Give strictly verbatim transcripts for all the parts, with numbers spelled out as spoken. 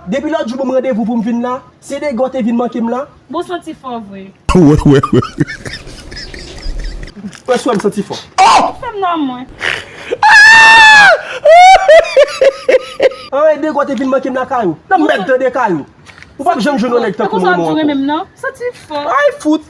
Depi lòt jou ban m randevou pou m vin la, se dega w te vin manke m la. Bon, w santi fò vre. Wè, wè, wè. Wè, sou m santi fò. Ou fè m nan mwen. An, e dega w te vin manke m lakay ou. Nan mèt tande kay ou. Ou p ap janm jwenn yon nèg tankou mwen. Ou renmen m nan? Santi fò. Ay, fout.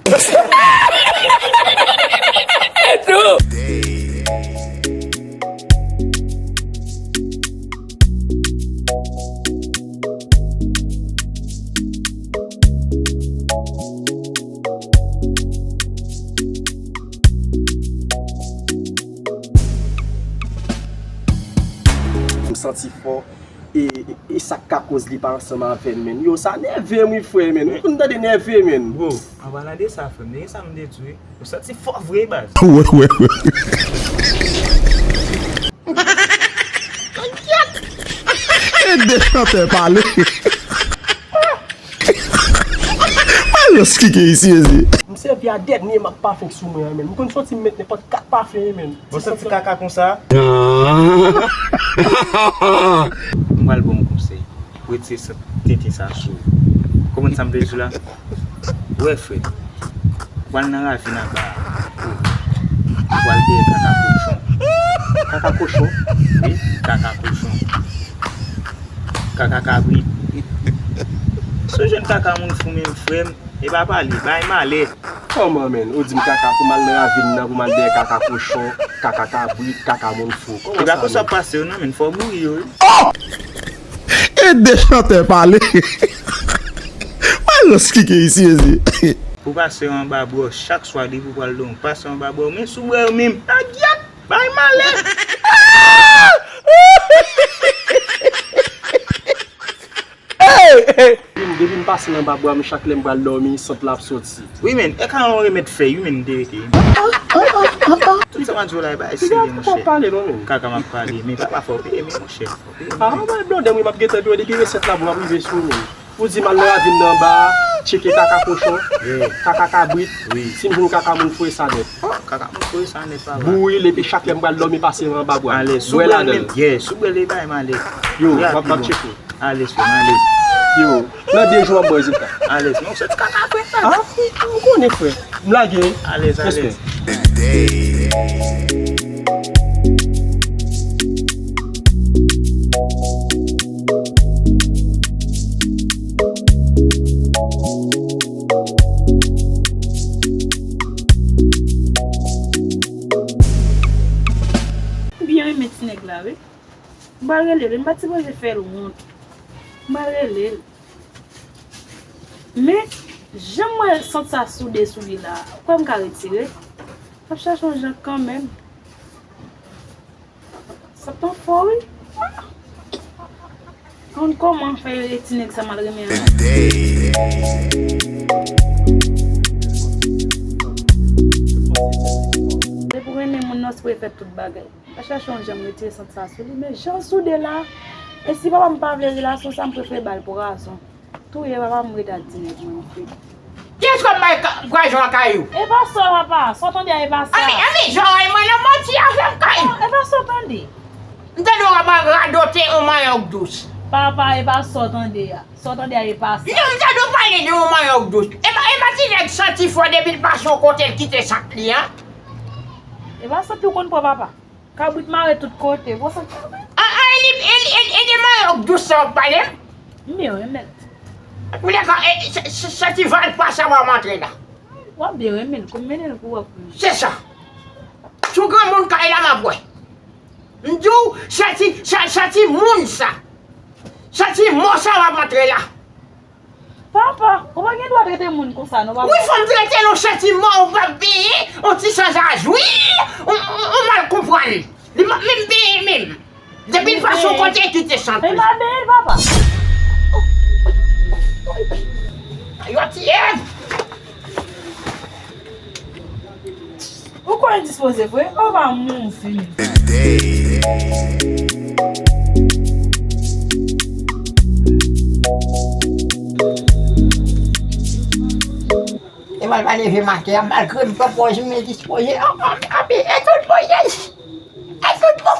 M santi fò. E, e, e sa k ka koz li pa ansanm avè m, menn. Yo, sa nève m, wi, frè, menn. Ou konn tande nève, menn. Bro, an palan de sa, frè m, men sa m te di w, wi. Ou santi fò vre, baz. Wè, wè, wè. E de chantè pale. Malòs ki gen isi, mezye. M sèvi a dènye mak pafen k sou mwen an, menn. M konn soti m met nenpòt kat pafen, wi, menn. Ou santi kaka konsa? M pral ba w yon konsèy. Retire sant tenten sa sou ou. Konprann sa m vle di w la? Wè, frè. Ou pral nan ravin anba a. Ou pral dèyè kaka kochon. Kaka kochon? Wi, kaka kochon. Kaka kabrit. Si w jwenn kaka moun fou menm, frè m, e pa pale, bay malè. Kòman, menn? Ou di m kaka pou m al nan ravin nan, pou m al dèyè kaka kochon, kaka kabrit, kaka moun fou. Kòman sa, menn? E pa konsa w ap pase yo, non, menn. Fò w bouri yo, wi. Oh! E de chantè pale. Malòs ki gen isi, mezye. Pou pase anba bwè w chak swa, depi w pral dòmi, pase anba bwè w, men sou bwè w menm. Agyèt! Bay malè! Hey, hey! Depi m pase l anba bra m, chak lè m pral dòmi, sant la ap soti. Wi, menn, e ka yon remèd fèy, wi, menn, m te rete, wi, menn. Tout sa m ap di w la, e bagay serye, monchè. Kaka m ap pale, men papa, fò w peye, men, monchè, fò w peye, men. Ah, mwen blòdè, wi, m ap gentan di w depi resèt la bon, m ap rive sou ou, menn. Ou di m al nan ravin nan anba a, tcheke kaka kochon, kaka kabrit, si m jwenn kaka moun fou, e sa nèt. Oh, kaka moun fou, e sa nèt, papa. Bouri l, epi chak lè m pral dòmi, pase anba bra m. Bwè ladan l. Sou bwè l, menm, yeah, sou bwè l, e bay malè. Yo, m ap, m ap tcheke w. Ale, sou, ale. Yo, nan de jou w ap bwè rezilta. Ale, non, se ti kaka frè. Ah, ou konnen, frè. M lage, wi. Ale, ale. Respè. M byen renmen ti nèg la, wi. M pral rele l, m pa t sipoze fè l wont. M pral rele l. Men, jan m wè sant sa soude sou li la, ou kwè m ka retire? M ap chache yon jan kanmenm. Sant lan fò, wi. Konn kòman fè ti nèg sa m al renmen an. Depi w renmen moun nan, w sipoze fè tout bagay. M pa chache yon jan m retire sant sa sou li, men jan l soude la, e si papa m pa vle relasyon sa, m prefere ba l pwazon. Touye papa m, m ret ak ti nèg mwen, m fini. Kiyès k ap bay ka-, pwazon lakay ou? E pa sa, papa. Sa w tande a, e pa sa. Anben, anben, jan w wè mwen nan manti avè m kay. Non, e pa sa w tande. M tande w ap radote yon manyòk dous. Papa, e pa sa w tande a. Sa w tande a, e pa sa. Non, m tande w pale de yon manyòk dous. E pa, e pa ti nèg santi fò depi l pase yon kote l kite sant li an. E pa sant li w konn pran, papa. Kabrit mare tout kote, bon, sa. Ah, ah, e li, e li, e li, e de manyòk dous sa w ap pale? M byen renmen l. Ou lè ka, e, se, se, se ti valpa sa w ap antre la. W ap byen renmen l, kou m mennen l pou w ap wè. Se sa. Sou granmoun kay la m ap wè. M di w, se ti, se, se ti moun sa. Se ti mò sa w ap antre la. Papa, ou pa gen dwa trete moun konsa non, papa. Wi, fò m trete l, yon santiman, ou p ap benyen, yon ti sanzajwi, ou, ou, ou mal konprann. Li p ap menm benyen menm. Depi l pase yon kote, kite sant li. Li pa benyen, papa. Yo tiye m. Ou kwè endispoze vre? Ou pa moun fini. E mal pa leve maten an, malgre m pran pòz m endispoze, an, an, an, e tout bon, yes. E tout bon.